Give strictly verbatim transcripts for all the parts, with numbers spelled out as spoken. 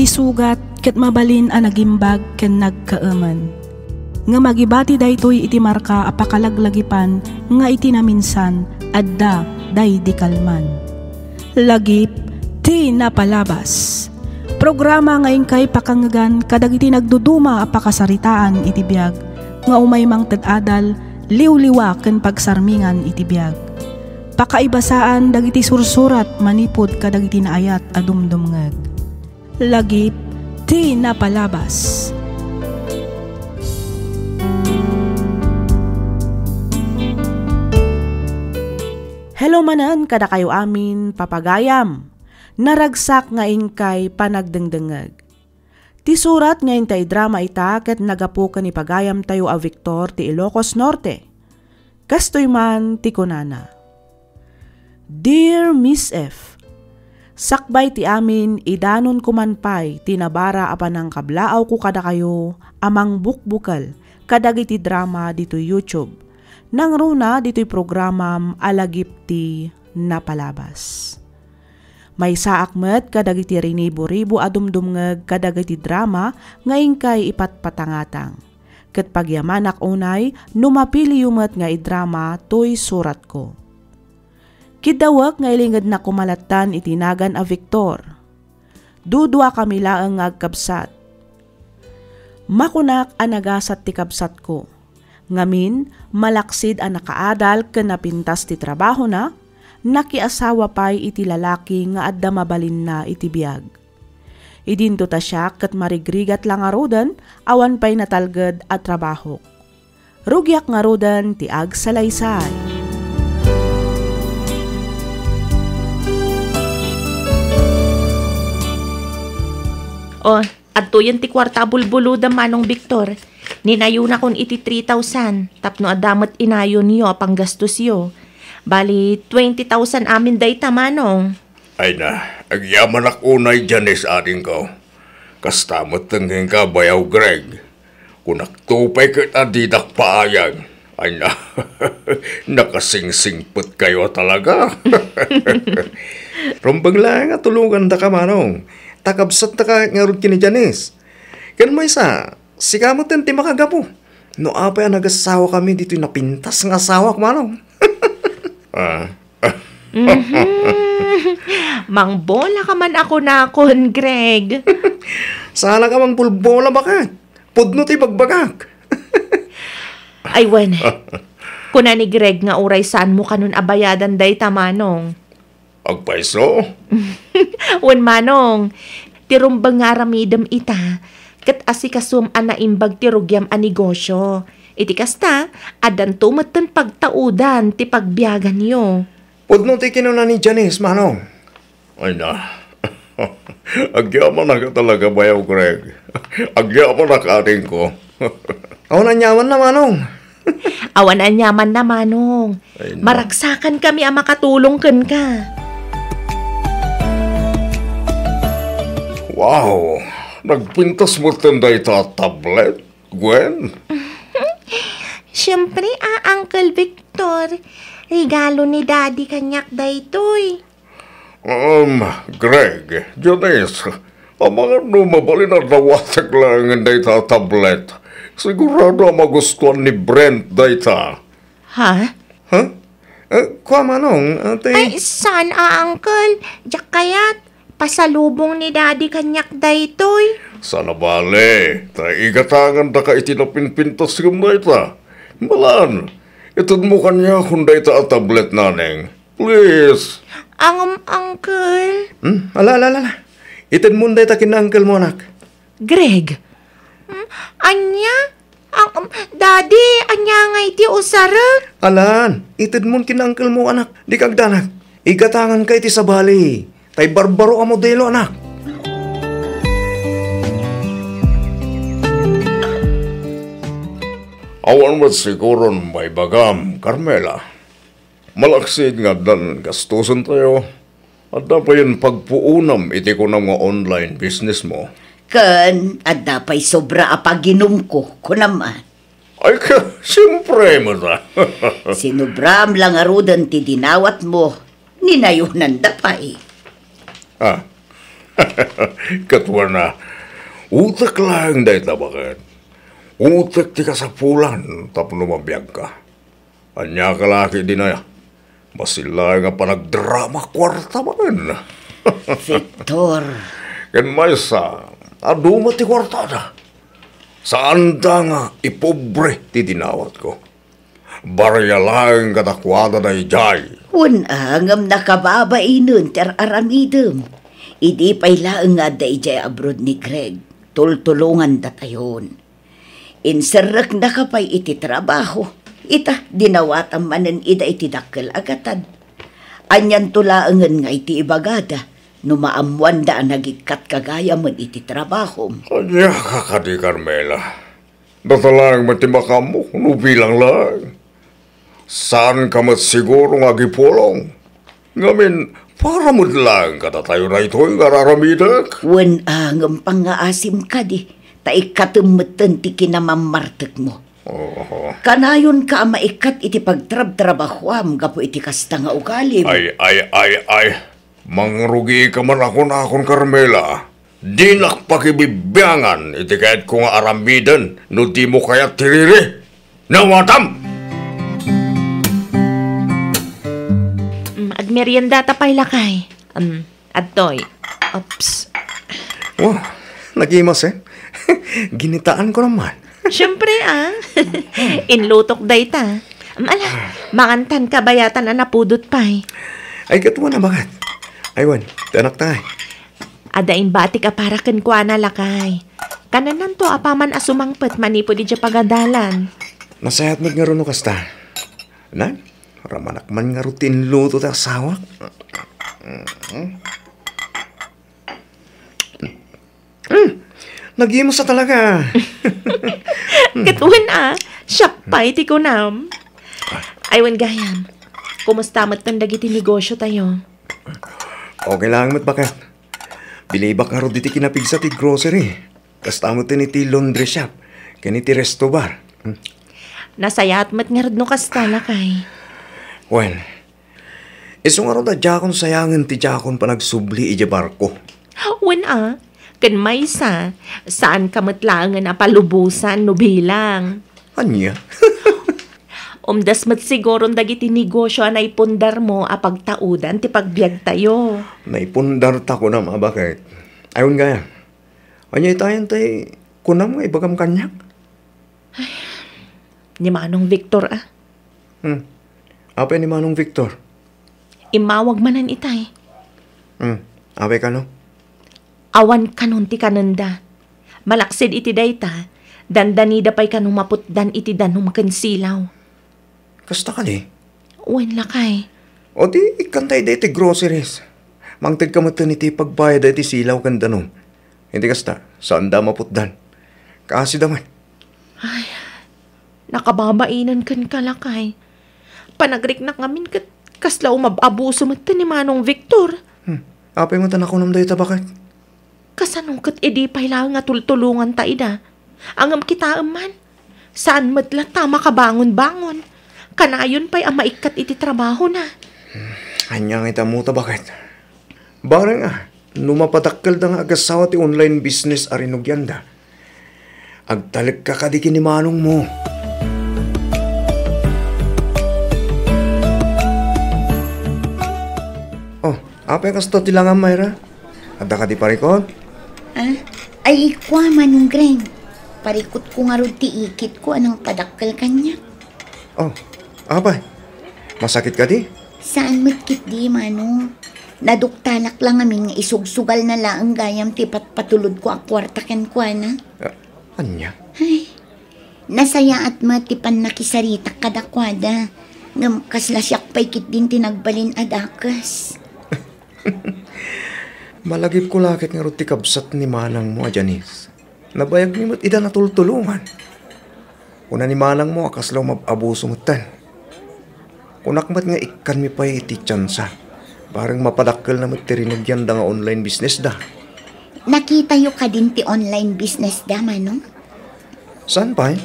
sugat ket mabalin a nagimbag ken nagkaemen. Ngem agibati daytoy iti marka a pakalaglagipan nga iti naminsan adda daydi kalman. Lagip ti napalabas. Programa nga inkay pakangegan kadagiti nagduduma a pakasaritaan iti biag nga umay mangted adal, liwliwa ken pagsarmingan iti biag. Pakaibasaan dagiti sursurat manipud kadagiti naayat a dumdumngeg. Lagip ti napalabas. Hello manen kadakayo amin, papagayam. Naragsak nga inkay panagdengdengngeg. Ti surat nga inta idrama ita ket nagapu ken ni pagayamtayo a Victor ti Ilocos Norte. Kastoy man ti kunana, Dear Miss F, sakbay ti amin, idanonko man pay ti nabara a panangkablaawko kadakayo a mangbukbukel kadagiti drama ditoy YouTube. Nangruna ditoy programam a Lagip ti Napalabas. Maysaak met kadagiti rinibo-ribo a dumdumngeg kadagiti drama nga inkay ipatpatangatang. Ket pagyamanak unay no mapiliyo met nga idrama toy suratko. Kiddawek nga ilingednak koma lattan iti nagan a Victor. Duduakami laeng nga agkabsat. Makunak a nagasat ti kabsatko. Ngamin, malaksid a nakaadal ken napintas ti trabahona, nakiasawa pay iti lalaki nga adda mabalinna iti biag. Idinto ta siak ket marigrigat la ngaruden, awan pay natalged a trabahok. Rugiak ngaruden ti agsalaysay. O, adtoyen ti kuarta a bulbulodam, Manong Victor. Ninayonakon iti three thousand tapno adda met inayonyo a panggastosyo. Bali, twenty thousand amin dayta, Manong. Ay na, agyamanak unay, Janice, adingko. Kasta met kenka, Bayaw Greg. Kunakto pay ket a didak paayag. Ay na, nakasingsingpetkayo a talaga. Rumbeng laeng a tulogandaka, Manong. Ta kabsattaka ngarud ken ni Janice. Ken maysa, sika met ti makagapu. No apay a nagassawakami ditoy napintas nga asawak, Manong. Ah. Mhm. Mangbola ka man a kunakon, Greg. Saan ka mangbulbola, baket? Pudno ti bagbagak. Ay, wen. Kuna ni Greg nga uray saanmo kanon a bayadan dayta, Manong. Agpayso? Wen, Manong. Ti rumbeng nga aramidem ita, ket asikasuem a naimbag ti rugiam a negosyo. Iti kasta, addanto metten pagtaudan ti pagbiaganyo. Pudno ti kinuna ni Janice, Manong. Ay na. Agyamanak talaga, Bayaw Greg. Agyamanak, adingko. Awan aniamanna, Manong. Awan aniamanna, Manong. Ay, na. Maragsakankami a makatulong kenka. Wow! Nagpintas metten dayta a tablet, Gwen? Siyempre, a, Uncle Victor. Regalo ni Daddy kaniak daytoy. Um, Greg, Janice, amangan no mabalin a dawatek laengen dayta a tablet. Sigurado a magustuan ni Brent dayta. Ha? Ha? Eh, kua, Manong, ate. Ay, saan a, Uncle. Diak kayat. Pasalubong ni Daddy kaniak daytoy. Saan a bale, ta igatangandaka iti napinpintas ngem dayta. Balaan, itedmo kaniakon dayta a tablet, naneng. Please. Angem, Uncle. Hmm? Ala, ala, ala, ala. Itedmon dayta ken uncle mo, anak. Greg. Hmm? Ania? Ang, um, Daddy, ania ngay ti usarek? Alan, itedmon ken uncle mo, anak. Dika agdanag. Igatanganka iti sabali. Tay barbaro a modelo, anak. Awan met siguron maibagam, Carmela. Malaksid nga addan gastosentayo. Adda payen pagpuonam iti kunam nga online business mo. Ken adda pay sobra a paginumko, kunam a. Ay ka, siyempre, mata. Sinubram la ngaruden ti dinawatmo, ninayonanda pay. Ah, Ket wen a, utek laeng dayta, baket. Utek ti kasapulan tapno mabiagka. Ania ka la ket dinaya? Bassit laeng a panagdrama kuarta manen. Victor. Ken maysa, adu met ti kuartada. Saanda nga ipobre ti dinawatko. Barya laeng kadakuada daydiay. Wen a, ngem nakababainen ti ar-aramidem. Idi pay laeng nga adda idiay abroad ni Greg, tultulongandatayon. Inserreknaka pay iti trabaho. Ita, dinawatam manen ida iti dakkel a gatad. Anianto laengen nga iti ibagada no maammoanda a nagikkatka gayamen iti trabahom? Ania ka kadi, Carmela? Data laeng met ti makaammo no bilang laeng. Saanka met siguro nga agipulong. Ngamin, para met laeng kadatayo daytoy nga ar-aramidek. Wen a, ngem pangngaasim kadi, ta ikkatem metten ti kinamammartekmo. Oo. Kanayonka a maikkat iti pagtrabtrabahoam gapu iti kasta nga ugalim. Ay, ay, ay, ay. Mangrugika man a kunakon, Carmela. Dinak pakibibiangan iti kayatko nga aramiden no dimo kayat ti riri. Nawatam! Mm, agmeriendata pay, lakay. Mm, adtoy. Oops. Wow, nagimas, eh. Ginitaanko naman. Siyempre, ah. Inlutok dayta. Mm, ala, mangantan kabayatan a napudot pay. Ay, ket wen a, baket. Ay, wen, ti anakta, ay. Adda imbatik a para kenkuana, lakay. Kanennanto apaman a sumangpet manipud idiay pagadalan. Nasayaat met ngarud no kasta. Nan, ramanak man ngarud ti inluto ti asawak. Mm. Mm. Nagimas a talaga. Ket wen a, siak pay ti kunam. Ay, wen gayam. Kumusta metten dagiti negosyotayo? Okay lang met, baket. Bilibak ngarud iti kinapigsa ti grocery. Kasta met iti laundry shop ken iti resto bar. Hmm. Nasayaat met ngarud no kasta, lakay. Wen, isu ngarud a diakon sayangen ti diakon panagsubli idiay barko. Wen a, ken maysa, saanka met laengen a palubosan no bilang. Ania? Umdas met siguron dagiti negosyo a naipundarmo a pagtaudan ti pagbiagtayo. Naipundarta, kunam a, baket. Ay, wen gayam. Ania itayen ti kunam nga ibagam kaniak? Ay, ni Manong Victor, ah. Hmm. Apay ni Manong Victor? Immawag manen itay. Hmm. Apay kano? Awan kanon ti kanenda. Malaksid iti dayta, dandanida pay kano maputdan iti danum ken silaw. Kasta kadi? Wen, lakay. O di, ikkanta ida iti groceries. Mangtedka metten iti pagbayad iti silaw ken danum. Iti kasta, saanda maputdan. Kaasida met. Ay, nakababainen kenka, lakay. Panagriknak ngamin ket kasla umab-abuso metten ni Manong Victor. Hmm. Apay met a nakunam dayta, baket? Kasano ket idi pay laeng a tultulonganta ida? Ngem kitaem man, saan met latta a makabangon-bangon. Kanayon pay a maikkat iti trabahona. Ania nga ita ammo ta, baket? Bareng a, no mapadakkelda nga agasawa ti online business a rinugianda, agtalekka kadi ken ni manongmo. Oh, apay kasta ti langam, Myra? Adda kadi parikut? Ah? Ay, kua, Manong Greng. Parikutko ngarud ti ikitko a nangpadakkel kaniak. Oh, apay? Masakit kadi? Saan met ketdi, Manong. Naduktanak la ngamin nga isugsugalna laeng gayam ti patpatulodko a kuarta kenkuana. Ah, ania? Ay, nasayaat met ti pannakisaritak kadakuada. Ngem kasla siak pay ketdin ti nagbalin a dakes. Malagipko la ket ngarud ti kabsat ni manangmo a Janice. Nabayagmi met ida natultulongan. Kuna ni manangmo a kasla umab-abuso metten. Kunak met nga ikkanmi pay iti tiansa. Bareng mapadakkelna met ti rinugianda nga online businessda. Nakitayo kadin ti online businessda, Manong? Saan pay?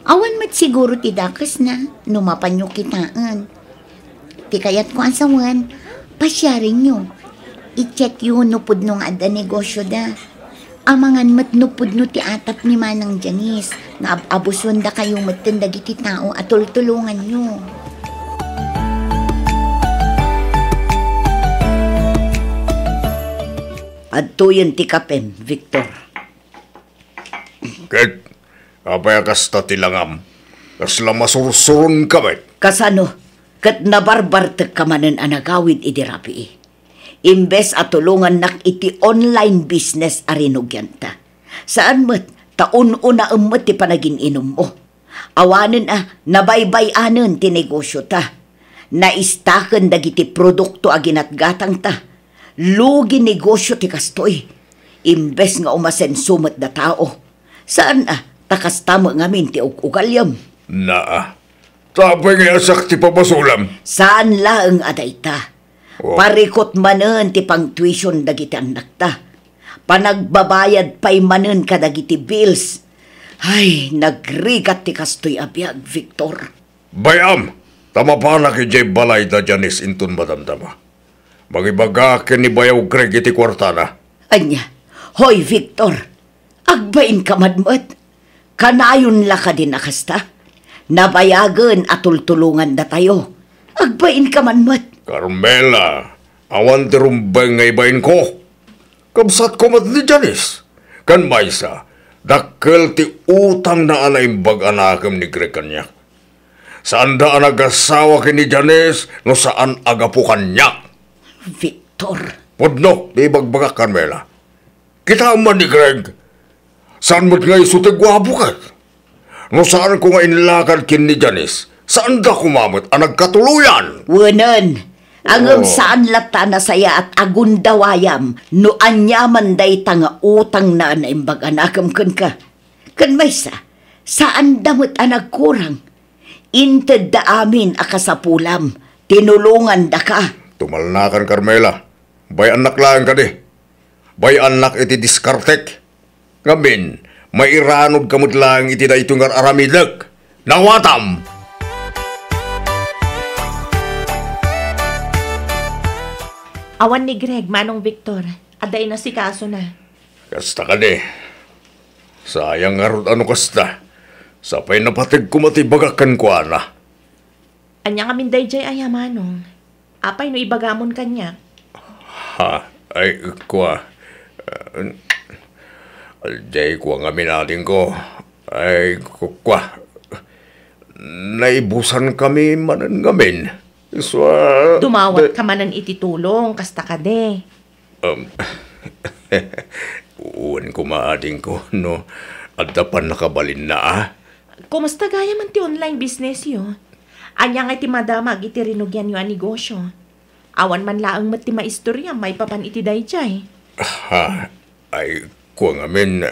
Awan met siguro ti dakesna no mapanyo kitaen. Ti kayatko a sawen, pasiarenyo. I-checkyo no pudno nga adda negosyoda. Amangan met no pudno ti atap ni Manang Janice nga ab-abusuendakayo metten dagiti tao a tultulonganyo. Adtoyen ti kapem, Victor. Ket apay a kasta ti langam? Kasla masursuronka met? Kasano? Ket nabarbartekka manen a nagawid idi rabii. Imbes a tulongannak iti online business a rinugianta. Saan met, ta un-unaem met ti panagin-inummo. Awanen a nabaybay-anen ti negosyota. Naistaken dagiti produkto a ginatgatangta. Lugi negosyo ti kastoy. Imbes nga umasenso met da tao. Saan a, ta kasta met ngamin ti ug-ugalyem. Naa. Ta apay nga iyasak ti pabasulam? Saan laeng a dayta. Oh. Parikut manen ti pang-tuition dagiti annakta. Panagbabayad pay manen kadagiti bills. Ay, nagrigat ti kastoy a biag, Victor. Bay-am, ta mapanak idiay balay da Janice inton madamdama. Mangibaga ken ni Bayaw Greg iti kuartana. Ania? Hoy, Victor! Agbainka man met? Kanayon la kadin a kasta? Nabayagen a tultulongandatayo. Agbainka man met? Carmela, awan ti rumbeng nga ibainko. Kabsatko met ni Janice. Ken maysa, dakkel ti utangna a naimbag a nakem ni Greg kaniak. Saanda a nagasawa ken ni Janice no saan a gapu kaniak. Victor. Pudno ti ibagbagak, Carmela. Kitaem man ni Greg. Saan met nga isu ti guapo ket. No saanko nga inlakad ken ni Janice, saanda koma met a nagkatuloyan. Wenen, ngem Oh. saan latta a nasayaat a gundawayam no aniaman dayta nga utangna a naimbag a nakem kenka. Ken maysa, saanda met a nagkurang. Intedda amin a kasapulam, tinulongandaka. Tumalnakan, Carmela. Bay-annak laeng kadi. Bay-annak iti diskartek. Ngamin, mairanudka met laeng iti daytoy nga ar-aramidek. Nawatam! Awan ni Greg, Manong Victor. Adda inasikasona. Kasta kadi. Sayang ngarud a no kasta. Sapay napateg koma ti ibagak kenkuana. Ania ngamin daydiay aya, Manong? Apay no ibagamon kaniak? Ha? Ay, kua. Ah, daydiay kua ngamin, adingko. Ay, ku-, kua. Naibusankami manen ngamin. Isu a, Dumawat da- ka manen iti tulong, kasta kadi. Um, wen koma, adingko, no adda pannakabalinna, a? Kumusta gayam ti online business yo? Ania ngay ti madamag iti rinugian yo a negosyo? Awan man laeng met ti maistorya maipapan iti daydiay. Ha, ay, kua ngamin,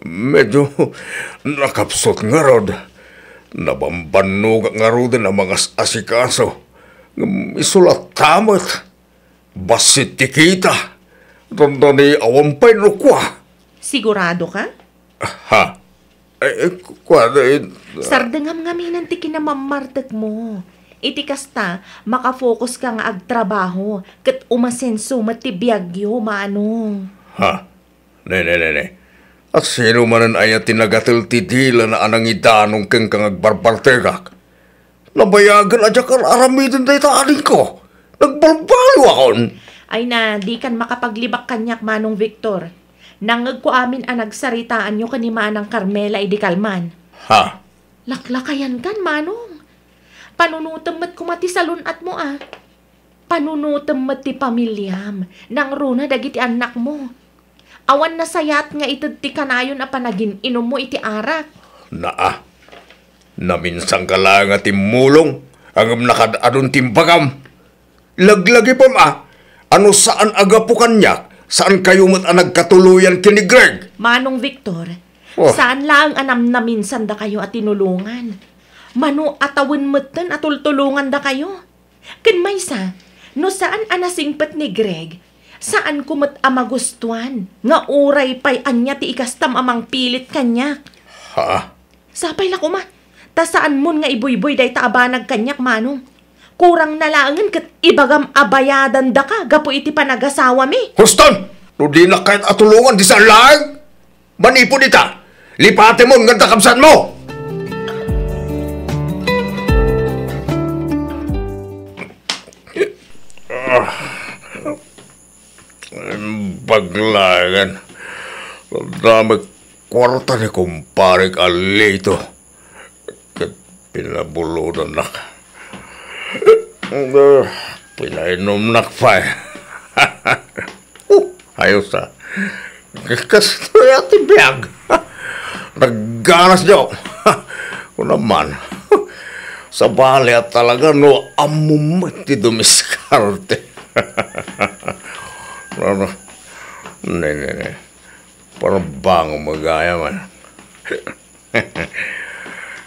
medyo nakapsut ngarud. Nabambannogak ngaruden a mangas-asikaso. Ngem isu latta met. Bassit ti kita. Dandani awan pay no kua. Sigurado ka? Ha? Eh, eh, kua, eh, Sardengam ngaminen ti kinamammartekmo. Iti kasta, makafocus ka nga agtrabaho, ket umasenso met ti biagyo, Manong. Ha? Ne, ne, ne, ne. A sino manen aya ti nagatel ti dilana a nangidanong kenka nga agbarbartekak? Nabayagen a diak ar-aramiden dayta, adingko. Nagbalbaliwakon. Ay na, dikan makapaglibak kaniak, Manong Victor. Nangngegko amin a nagsaritaanyo ken ni Manang Carmela idi kalman. Ha? Laklakayankan, Manong. Panunotem met koma ti salun-atmo, a. Panunotem met ti pamiliam, nangruna dagiti annakmo. Awan nasayaat nga ited ti kanayon a panagin-inummo iti arak. Naa, naminsanka laeng a timmulong, ngem nakad-adon ti imbagam. Laglagipem a, a no saan a gapu kaniak, saankayo met a nagkatuloyan ken ni Greg. Manong Victor, Oh. saan laeng a namnaminsandakayo a tinulongan. Mano a tawen metten a tultulongandakayo. Ken maysa, no saan a nasingpet ni Greg, saanko met a magustuan nga uray pay ania ti ikastam a mangpilit kaniak. Ha? Sapay la koma, ta saanmon nga ibuybuy dayta a banag kaniak, Manong. Kurang na laengen ket ibagam a bayadandaka gapu iti panagasawami. Huston! No dinak kayat a tulongan, disan laeng! Manipud ita, lipatemon nga adda kabsatmo! Ah. Imbag laengen. Damay kuarta ni kumparek a Lito. Ket pinabulodannak. Ah, pinainumnak pay. Oh, ayos, ah. Kastoy a ti biag. Nagganas diak. Kuna man. Sabali a talaga no ammom met ti dumiskarte. Ano? Ne, ne, ne. Parang bango magaya man.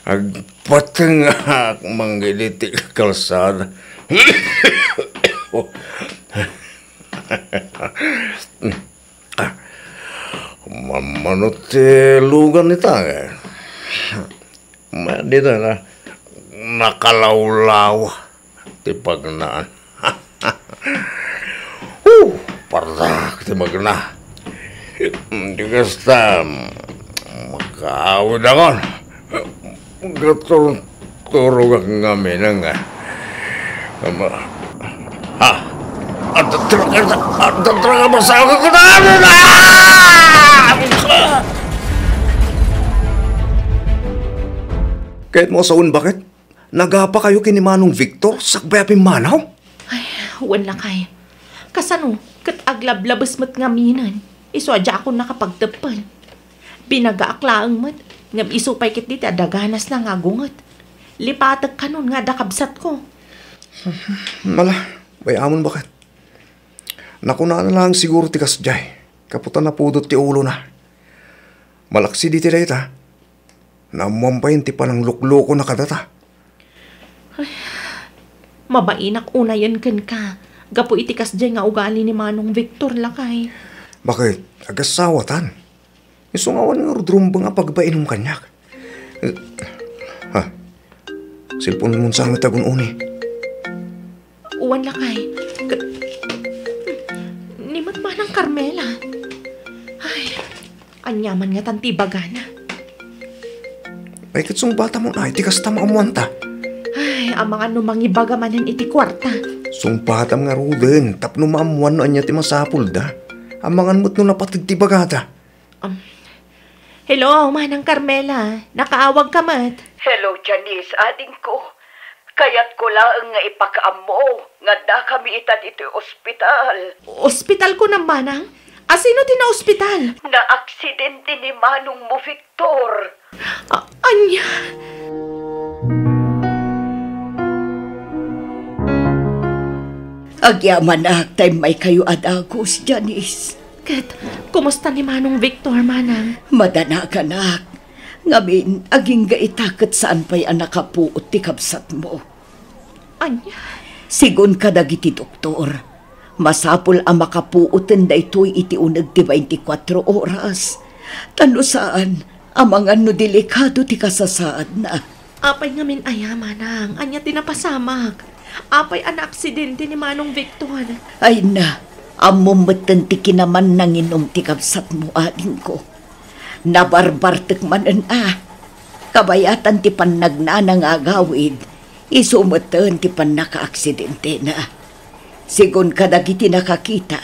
Agpatengak manggili ti kalsada. Mamano ti lugan ni Tangay. Dita na nakalawlaw ti pagnaan. Huh! Pardak ti magna. Di kasta, makaawidakon. Gaturturogak ngamin nga. Ama, ha? Adda talaga, adda talaga masakit ko na. Ah! Kayatmo a sawen, baket? Nagapa kayo ken ni Manong Victor sakbay a pimmanaw? Ay, wen lakay. Kasano ket aglablabes met ngaminen, isu a diakon nakapagteppel. Binagaak laeng met, ngem isu pay ketdi ti adda ganasna nga agunget. Lipatek kanon nga adda kabsatko. Ala, bay-amon, baket. Nakunana laeng siguro ti kasdiay, gapu ta napudot ti ulona. Malaksid iti dayta, naammoan pay ti panangluklukona kadata. Ay, mabainak unayen kenka gapu iti kasdiay nga ugali ni Manong Victor, lakay. Baket, agasawatan. Isu nga awan ngarud rumbeng a pagpainom kaniak. Eh, ha? Cellphone-mon sa met a gun-oni. Wen lakay. K-, ni met Manang Carmela. Ay, ania man ngatan ti ibagana? Ay, ket sungbatamon, ay, ti kasta maammoanta. Ay, amangan no mangibaga manen iti kuarta. Sungbatam ngaruden, tapno maammoan no ania ti masapulda. Amangan met no napateg ti ibagada. Um, hello, Manang Carmela. Nakaawagka met? Hello, Janice, adingko. Kayatko laeng nga ipakaammo nga addakami ita ditoy ospital. Ospital kunam, Manang? A sino ti naospital? Naaksidente ni manongmo, Victor. A-, ania? Agyamanak ta immaykayo a dagus, Janice. Ket, kumusta ni Manong Victor, Manang? Madanaganak. Ngamin, agingga ita ket saan pay a nakapuot ti kabsatmo. Ania? Sigun kadagiti doktor, masapul a makapuoten daytoy iti uneg ti baintikwatro oras. Ta no saan, amangan no delikado ti kasasaadna. Apay ngamin aya, Manang? Ania ti napasamak? Apay a naaksidente ni Manong Victor? Ay na, ammom metten ti kinaman nanginom ti kabsatmo, adingko. Nabarbartek manen a. Kabayatan ti pannagnana nga agawid, isu metten ti pannakaaksidentena. Sigun kadagiti nakakita,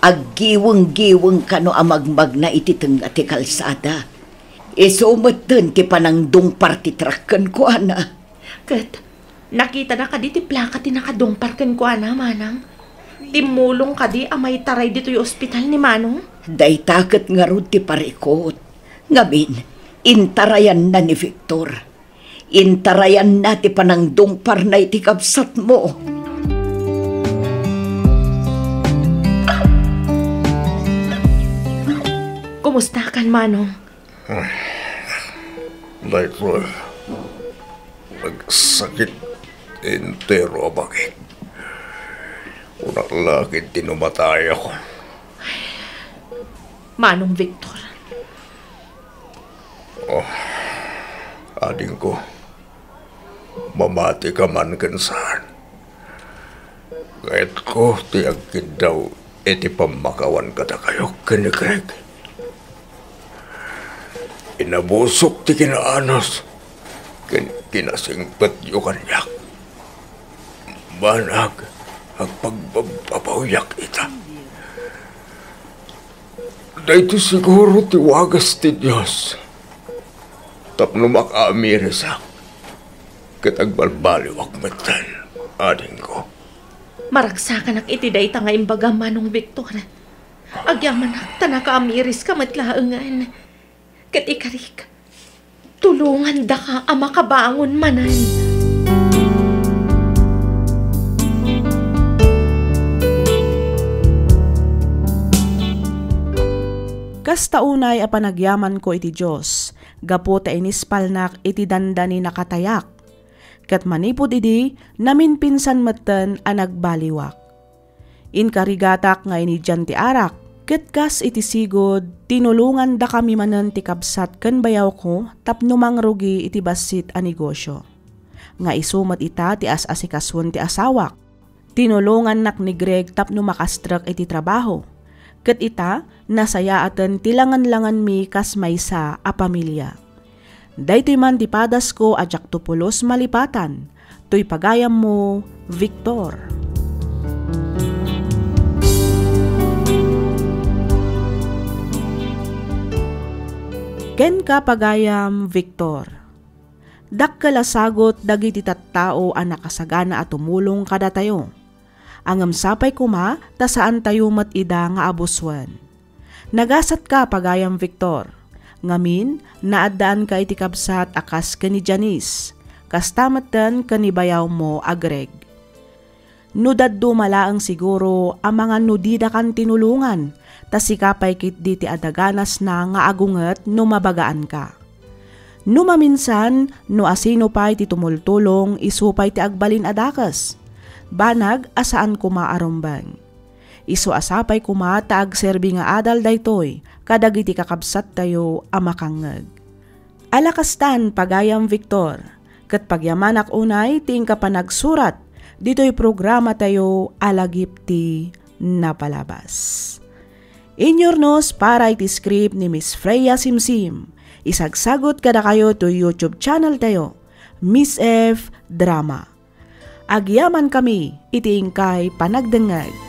aggiweng-giweng kano a magmagna iti tengnga ti kalsada. Isu metten ti panangdungpar ti truck kenkuana. Ket, nakitana kadi ti plaka ti nakadungpar kenkuana, Manang? Timmulong kadi a maitaray ditoy ospital ni Manong? Dayta ket ngarud ti parikut. Ngamin, intarayanna ni Victor. Intarayanna ti panangdungparna iti kabsatmo. Kumustakan, Manong? Daytoy, nagsakit ti entero a bangik. Kunak la ket ti no matayakon. Manong Victor. Oh, adingko, mamati ka man ken saan. Kayatko ti agkiddaw iti pammakawan kadakayo ken ni Greg. Inabusok ti kinaanos ken kinasingpetyo kaniak. Banag, agpagbabbabawiak ita. Daytoy siguro ti wagas ti Dios tapno makaamirisak ket agbalbaliwak metten, adingko. Maragsakanak iti dayta nga imbagam, Manong Victor. Agyamanak ta nakaamiriska met laengen. Ket ikarik, tulongandaka a makabangon manen. Kasta unay a panagyamanko iti Dios, gapu ta inispalnak iti dandani nakatayak. Ket manipud idi, namimpinsan metten a nagbaliwak. Inkarigatak nga inidian ti arak, ket kas iti sigud, tinulongandakami manen ti kabsat ken bayawko tapno mangrugi iti bassit a negosyo. Nga isu met ita ti as-asikasuen ti asawak. Tinulongannak ni Greg tapno makastrek iti trabaho. Ket ita, nasayaaten ti langenlangenmi kas maysa a pamilia. Daytoy man ti padasko a diakto pulos malipatan. Toy pagayammo, Victor. Kenka, pagayam Victor. Dakkel a sagut dagiti tattao a nakasagana a tumulong kadatayo. Ngem sapay koma ta saantayo met ida nga abusuen. Nagasatka, pagayam Victor. Ngamin, naaddaanka iti kabsat a kas ken ni Janice, kasta metten ken ni bayawmo a Greg. No dadduma laeng siguro a mangan no didakan tinulongan, ta sika pay ketdi ti adaganasna nga agunget no mabagaanka. No maminsan, no asino pay ti tumultulong, isu pay ti agbalin a dakes. Banag a saan koma a rumbeng. Isu a sapay koma ta agserbi nga adal daytoy kadagiti kakabsattayo a makangngeg. Ala kastan, pagayam Victor, ket pagyamanak unay ti inka panagsurat ditoy programatayo a Lagip ti Napalabas. Inyurnos para iti script ni Miss Freya Simsim. Isagsagut kadakayo toy YouTube channel tayo, Miss F Drama. Agyamankami iti inkay panagdengngeg.